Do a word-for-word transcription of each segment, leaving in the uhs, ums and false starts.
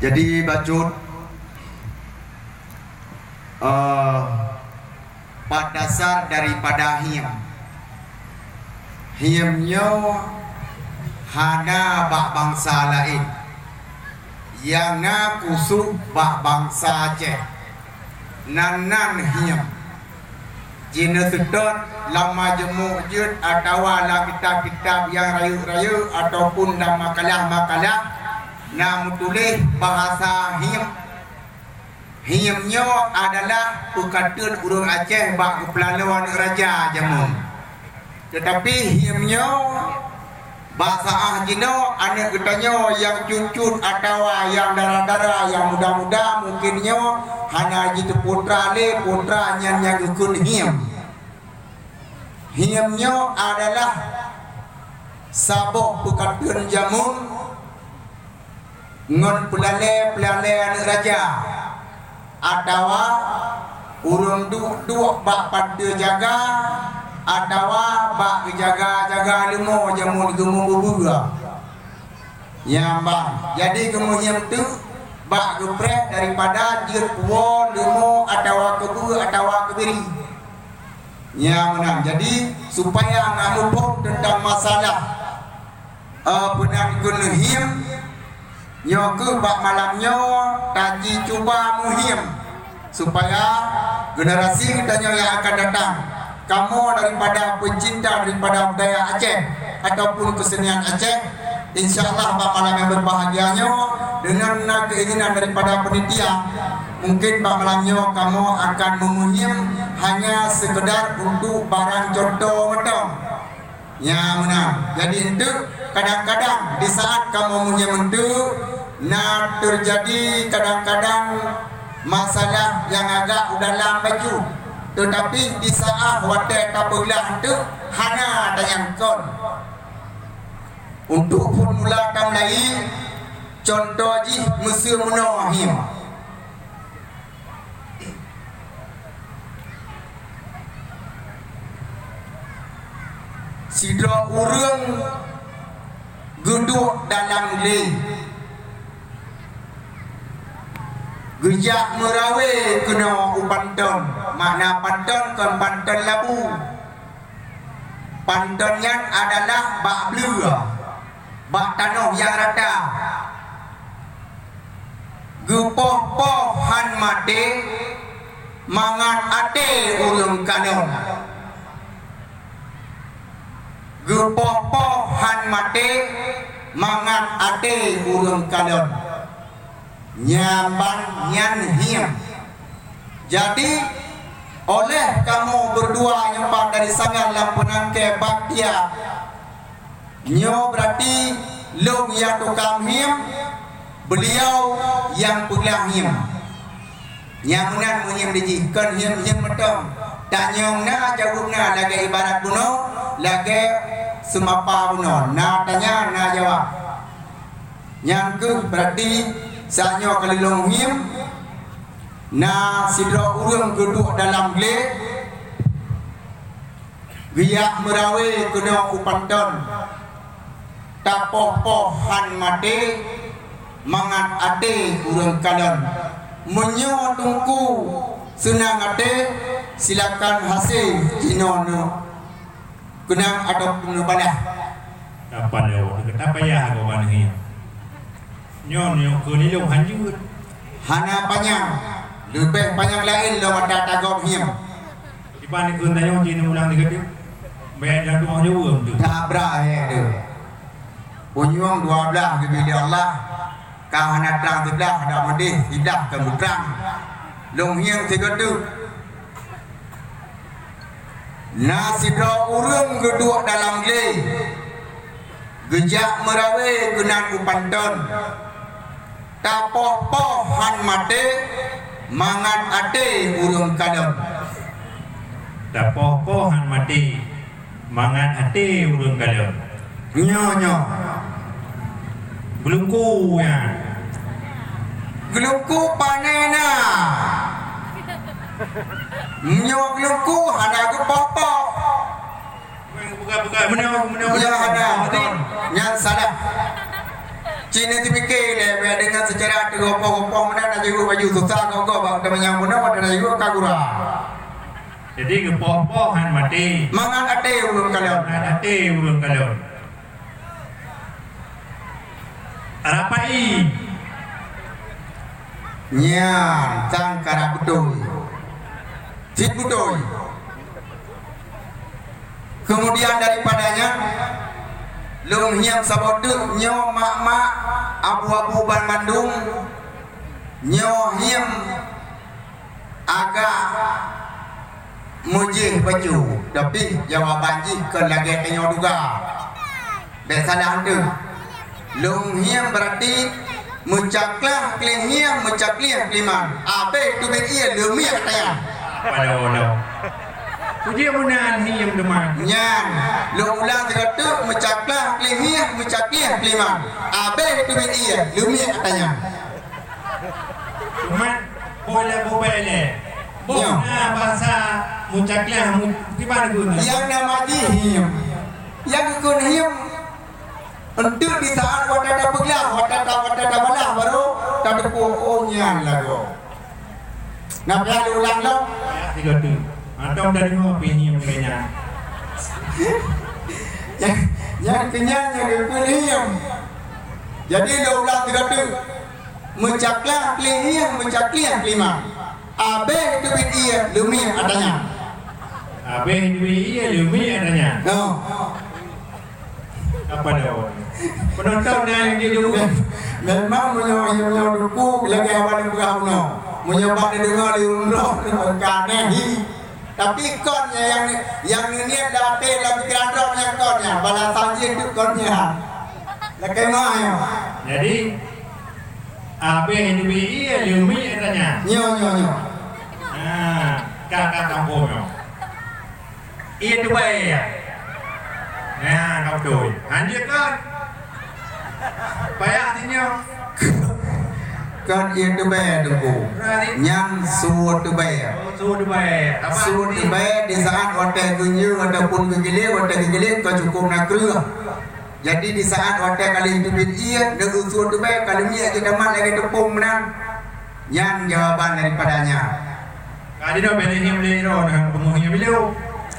Jadi bacut, eh, pada dasar daripada hiem. Hiem nyoe hana bak bansa laén, nyang na khusos bak bansa Aceh. Nan nan hiem. Jinoe seutôt lam majeumu jeuet atawa lam kitab-kitab nyang rayeuk-rayeuk ataupun lam makalah-makalah na meutuléh bahasa hiem. Hiem nyoe adalah peukateun ureuëng Aceh bak geupeulaloe aneuëk raja jameun. Teutapi hiem nyoe bak saát jinoe aneuëk geutanyoe nyang cut-cut atawa nyang dara-dara, nyang muda-muda mungken nyoe hana jiteuputra lé putra nyan nyang geukheun hiem. Hiem nyoe adalah saboh peukateun jameun ngon peulalée-peulalée aneuëk raja, atawa ureuëng duek-duek bak panteue jaga, atawa bak geujaga-jaga leumo jameun geumeubeubeuet. Nyang ban, jadi geumeuhiem teuk bak geupreh daripada jeuet puwoe leumo atawa keubeue atawa keubiri. Nyang meunan, jadi supaya na muphom teuntang masalah, eh, peunan keuneuk hiem, nyoe kheueh bak malam nyoe taji cuba meuhiem, supaya generasi geutanyoe nyang akan datang, kamoe daripada peucinta daripada budaya Aceh ataupun keusenian Aceh, insya Allah bak malam nyang berbahagia nyoe, deungon na keinginan daripada panitia, mungken bak malam nyoe kamoe akan meumeuhiem hanya sekedar untuk barang contoh mantong. Nyang meunan. Jadi, enteuk kadang-kadang di saat kamoe meuhiem enteuk, na teujadi kadang-kadang masalah nyang agak u dalam bacut. Teutapi di saat watée tapeuglah enteuk, hana tanyang kon. Untuk phon mula tamulai, contoh jih meuseu meunoe hiem. Sidroe ureuëng geuduek dalam glé, geujak meurawe keunoe u panton, makna panton kon panton labu. Panton nyan adalah bak bleue, bak tanoh nyang rata. Geupoh-poh han maté mangat até ureuëng kalon. Geupoh-poh han maté mangat até ureuëng kalon. Nyan ban nyan hiem. Jadi, oleh kamoe beurdua nyoe ban dari Sanggar lam peunangkée baktia, nyoe beurati lôn nyang tukang hiem, beuliau nyang peuglah hiem. Nyang meunan meuhiem dijih, kon hiem-hiem mantong. Tanyong na, jaweueb na, lagée ibarat bunoe, lagée seumapa bunoe. Na tanya, na jaweueb. Nyan kheueh beurati saát nyoe ka lheueh lôn hiem, na sidroe ureuëng geuduek dalam glé, geujak meurawe keunoe u panton, tapoh-poh han maté mangat até ureuëng kalon. Meunyoe Teungku seunang até, silakan hase jinoe neuh keunong ataupun neubalah. Kapan lewat, ka payah gob aneuk nyoe. Nyoe, nyoe keu nilông hanjeuet. Hana panyang, leubeh panyang laén lom ata tagob hiem. Iban keu tanyoe jih ulang digadeuh. Bèk lam tu'oh jaweueb tu. Tabra he tu. Punyueng dua blah geubri lé Allah, ka hana trang siblah, dak meudeh siblah ka meutrang. Lông hieng sigoe teuk. Na sidroe ureueng geuduek dalam glé, geujak meurawe keunan u panton. Tapoh-poh han maté mangat até ureueng kalon. Tapoh-poh han maté mangat até ureueng kalon. Nyoe, nyoe. Geulungku nyan. Geulungku pane na. Nyoe geulungku hana geupoh-poh. Bukan, bukan. Meunyoe, meunyoe, ya, hana. Nyan salah. Cit neuteupiké lé, bèk deungon seucara teugopoh-gopoh meunan, na jeuet baju susah gogoh bak teumanyong bunoe, watèe na jeuet ka gura. Jadi geupoh-poh han maté. Mangat até ureueng kalon. Mangat até ureueng kalon. Rapai. Nyan sang karab beutôi. Cit beutôi. Kemudian daripada nyan, lôn hieng saboh teuk nyoe mak-mak, abu-abu banmandum, nyoe hieng agak meujih bacut, tapi jawaban jih kon lagèe tanyoe duga. Bèk salah teuh. Lôn hieng berarti meucaklah keu lhèe hieng, meucaklah keu lima. Abéh teubiet ié leumiek ata nyan. Pada Allah. Puji meunan hieng teuma. Nyan, lôn ulang sigoe teuk, meucaklah keu lhèe hieng, meucaklah keu lima. Abéh teubiet ié leumiek ata nyan. Cuma boleh, boleh. Boh na bahasa meucaklah mu-, kiban guna. Nyang nama jih hieng. Nyang geukheun hieng. Enteuk di saat watèe tapeuglah, watèe ta-, watèe tabalah baru tateupeue, oh, nyan lagoe. Na payah lôn ulang lom? Payah sigoe teuk. Mantong tadeungoe pih hieng keu nyan. Nyan, nyan keu nyan nyang geukheun hieng. Jadi lôn ulang sigoe teuk. Meucaklah keu lhèe hieng, meucaklah keu lima. Abéh teubiet ié leumiek ata nyan. Abéh teubiet ié leumiek ata nyan. Noh. Apa dah? Penonton na nyang jijaweueb. Memang meunyoe, meunyoe teungku lagèe awak nyang peugah bunoe. Meunyoe bak neudeungoe lé ureueng droe, ka aneh hi. Tapi kon nyan nyang, nyang neuniet lam até, lam pikeran droe nyan kon nyan. Balasan jih keu kon nyan. Lakèe meu'ah nyoe. Jadi, abéh teubiet ié leumiek ata nyan. Nyoe, nyoe, nyoe. Nah, ka, ka kampung nyoe. Ié tubèe. Nah, ka beutôi. Hanjeuet kon. Payah sinyoe. Kon ié tubèe, Teungku. Berarti? Nyan su tubèe. Oh, su tubèe. Apa? Su tubèe di saat watèe geunyeue ataupun geugiléng, watèe geugiléng ka cukôp na kreueh. Jadi di saat watèe ka lheueh teubiet ié, neueu su tubèe ka leumiek jeuet tamat lagèe teupông meunan. Nyan jawaban daripada nyan. Ka jinoe bèk neuhiem lé droeneuh, peungeuh nyoe bileu.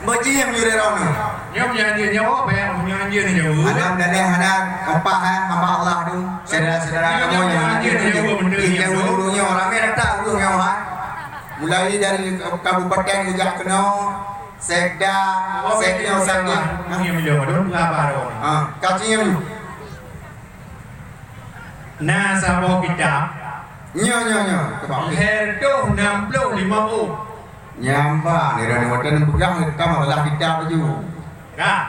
Beujihem lé droeneuh. Nyoe meunyoe hanjeuet nyoe, bèk meunyoe hanjeuet nyoe. Alhamdulillah, hana gampang, eh, hamba Allah tu. Syedara-syedara kamoe nyang hanjeuet nyoe, ureueng nyoe, ramè that ureueng nyoe, ha. Mulai dari kabupaten geujak keunoe, sekda, sekda, sekda. Peungeuh nyoe bileu, dua baroe. Ha, ka jinoe. Na saboh kitab. Nyoe, nyoe, nyoe. Coba. Lhèe reutôh nam ploh limong ôn. Nyan bah, ni dah watèe neupeugah kitab masalah kitab laju. Ka.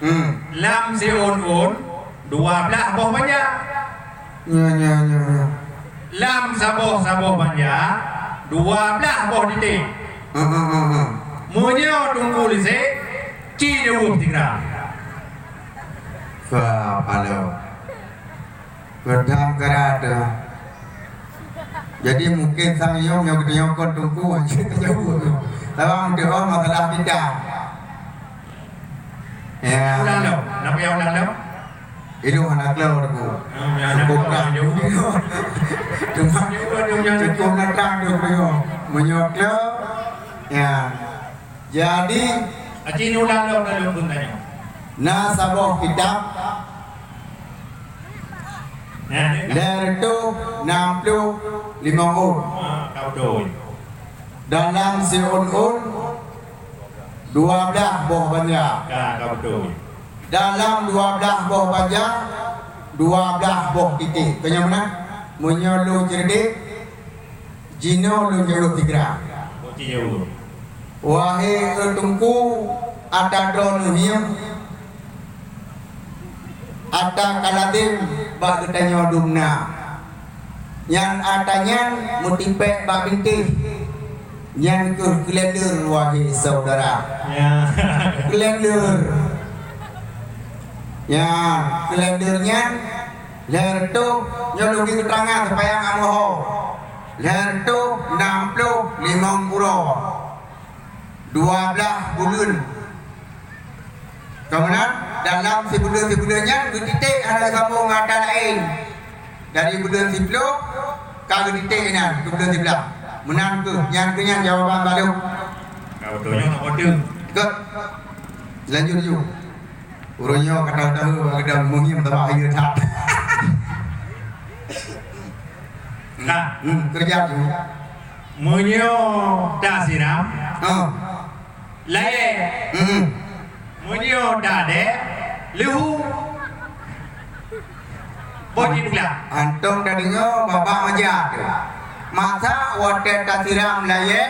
Hmm. Lam siôn-ôn, dua blaih boh banja. Nyoe, nyoe, nyoe, nyoe. Lam saboh-saboh banja, dua blaih boh titék. Ha, ha, ha, ha. Meunyoe Teungku Lisek, ci jaweueb sigra. Ka, paloe. Geutam kara teuh. Jadi mungkin sang nyoe, nyoe geutanyoe kon Teungku, hanjeuet tajaweueb. Tapi meuteumé masalah kitab. Ya. Ulang lom. Napa ya ulang lom? Ilôn hana kleur, Teungku. Oh, ya, cukôp hana kleur. Cuma, ya, ulang lom, ya, cukôp ulang. Datang tu, Teungku. Meunyoe kleur, ya. Jadi, aci ni ulang lom, ulang lom, pun tanya. Na saboh kitab. Ya, ya. Lhèe reutôh nam ploh limong ôn. Ah, ka beutôi. Dalam siôn-ôn, dua blaih boh banja. Ka, ka beutôi. Dalam dua blaih boh banja, dua blaih boh titék. Keu nyan meunan, meunyoe lôn ceureudek, jinoe lôn jaweueb sigra. Boh ci jaweueb. Wahé Teungku, ata droeneuh nyoe, ata ka lazem bak geutanyoe dum na. Nyan ata nyan meutipék bak bintéh. Nyan keuh kalender, wahé syedara. Ya. Kalender. Nyan, kalender nyan, lhèe reutôh, nyoe lôn bri keuterangan supaya ngon meuho. Lhèe reutôh nam ploh limong uroe. Dua blaih buleuen. Keumudian, dalam sibuleuen-sibuleuen nyan, geutiték hana geusambông ngon ata laén. Dari buleuen siplôh ka geutitek inan keu buleuen siblaih. Meunan kheueh, nyan kheueh nyan jawaban baru. Ka beutôi nyoe nak order. Ikot. Lanjut ju. Ureueng nyoe ka tahu-tahu bak geudong muhim teuma hayeue that. Nah. Hmm, keureuja ju. Meunyoe tasiram, oh, layèe. Hmm. Meunyoe tadèe, leuhu. Boh jiplah. Antom tadeungoe babah meujak teuh. Masa watèe tasiram layèe,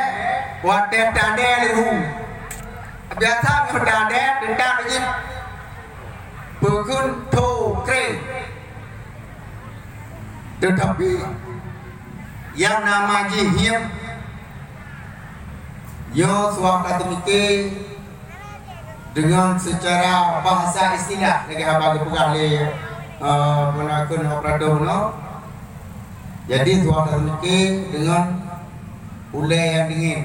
watèe tadèe leuhu. Biasa meunyoe tadèe, teutap jih peukheun tho kreng. Teutapi, nyang nama jih hiep, nyoe suah ka teumike deungon seucara bahasa istilah lagèe haba geupeugah lé, eh, peunakheun operator nyoe. Jadi, suah ka teumike deungon ulèe nyang dingin,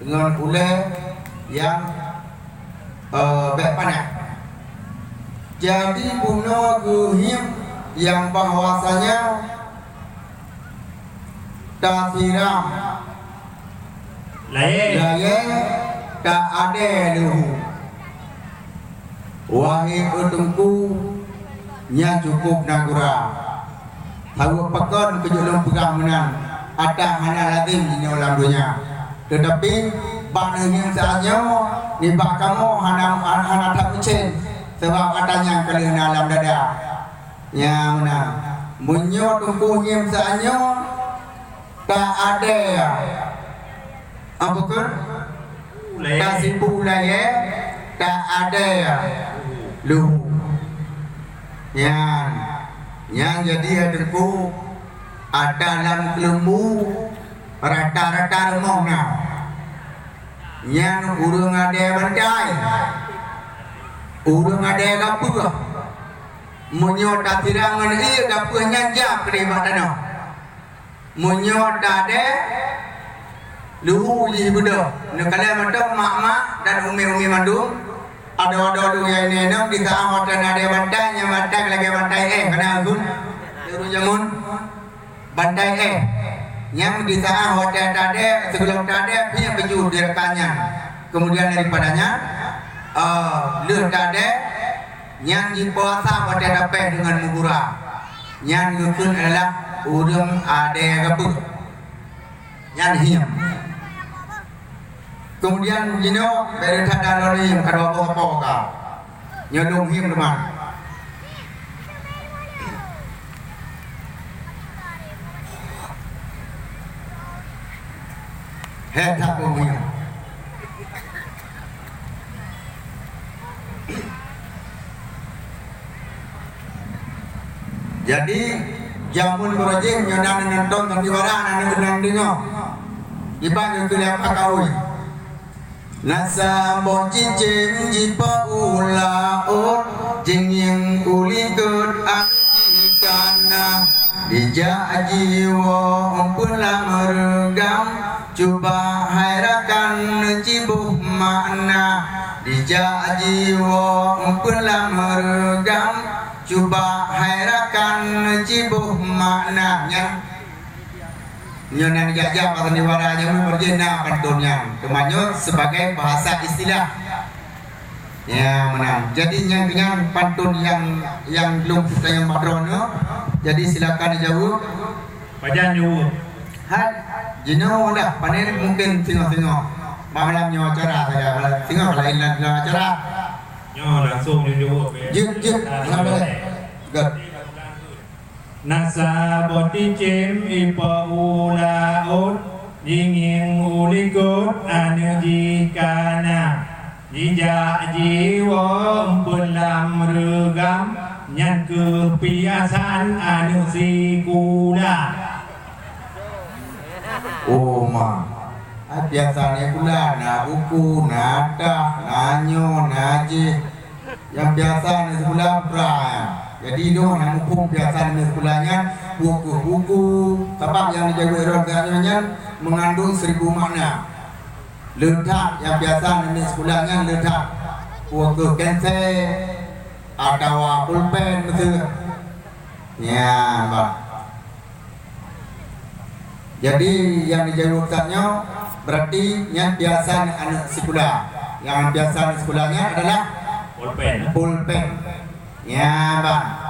deungon ulèe nyang eh, bèk panas. Jadi, bunoe geuhiep nyang bahwasanya tasiram layèe, layèe, ta-adèe leuhu. Wahé Teungku, nyan cukôp na gura. Saboh pakon keu jeuet lôn peugah meunan, ata hana lazem jinoe lam donya. Teutapi, bak neuhieng saát nyoe, nibak kamoe hana, hana that meucén, sabab ata nyan ka lheueh na lam dada. Nyan meunan. Meunyoe Teungku ngieng saát nyoe, ta-adèe. Apa kheun? Layèe. Tasipu layèe, ta-adèe leuhu. Nyan, nyan jadi hai Teungku, ata lam keuleumbu rata-rata rumoh na. Nyan ureueng adèe bantai, ureueng adèe gapeuh. Meunyoe tasiram ngon ié, gapeuh nyan jak keudeh bak tanoh. Meunyoe tadèe, leuhu jih beudôh. Neukalon mantong mak-mak dan umi-umi mandum, adoe-adoe lôn nyang inong, di saát watèe na adèe bantai, nyan bantai lagèe bantai éh, kana gun? Ureueng jameun, bantai éh. Nyan di saát watèe tadèe, sigohlom tadèe, pih beujeuet di rakan nyan. Keumudian daripada nyan, eh, lheueh tadèe, nyan jipuasa watèe dapéh deungon meugura. Nyan geukheun adalah ureueng adèe gapeuh. Nyan hieng. Keumudian jinoe bèk that lôn hieng, ka dua boh po ka. Nyoe lôn hieng teuma. Hèk that lôn hieng. Jadi, jameun beurajih nyoe na nonton sandiwara na neudeungoe. Iban geukheun lé apa kaul. Na saboh cicém jipeu u laôt, jingieng u likot aneuk jih ka na. Dijak jiwoe umpun lam reugam, cuba hai rakan neuciboh makna. Dijak jiwoe umpun lam reugam, cuba hai rakan neuciboh makna. Nyan, nyoe na neujak-jak bak sandiwara nyan, meurajih na pantôn nyan. Teuma nyoe sibagai bahasa istilah. Ya, meunan. Jadi, nyan, nyan pantôn nyang, nyang lôn peutanyong bak droeneuh. Jadi, silakan dijaweueb. Pajan jaweueb? Hai, jinoe dah, panel mungkin singoh-singoh. Bak malam nyoe acara saja, malam singoh laén lam, lam acara. Nyoe langsung jaweueb, ya. Jeuet, jeuet. Ah, malam boleh. Good. Na saboh cicém ipeu u laôt, jingieng u likot aneuk jih ka na. Jijak jiwoe umpun lam reugam, nyan keuh piasan aneuk sikula. Oh, ma. Ai, piasan sikula na buku, na tah, na nyoe, na jih. Nyang piasan sikula pra. Jadi, lôn hana muphom piasan sikula nyan, buku-buku, sabab nyang neujaweueb droe nyan mengandung seribu makna. Le that nyang piasan sikula nyan le that. Buku kensé atawa pulpen, miseue. Ya, bah. Jadi nyang dijaweueb tanyoe berarti nyan piasan aneuk sikula. Nyang piasan sikula nyan adalah pulpen. Pulpen. Ya, bah.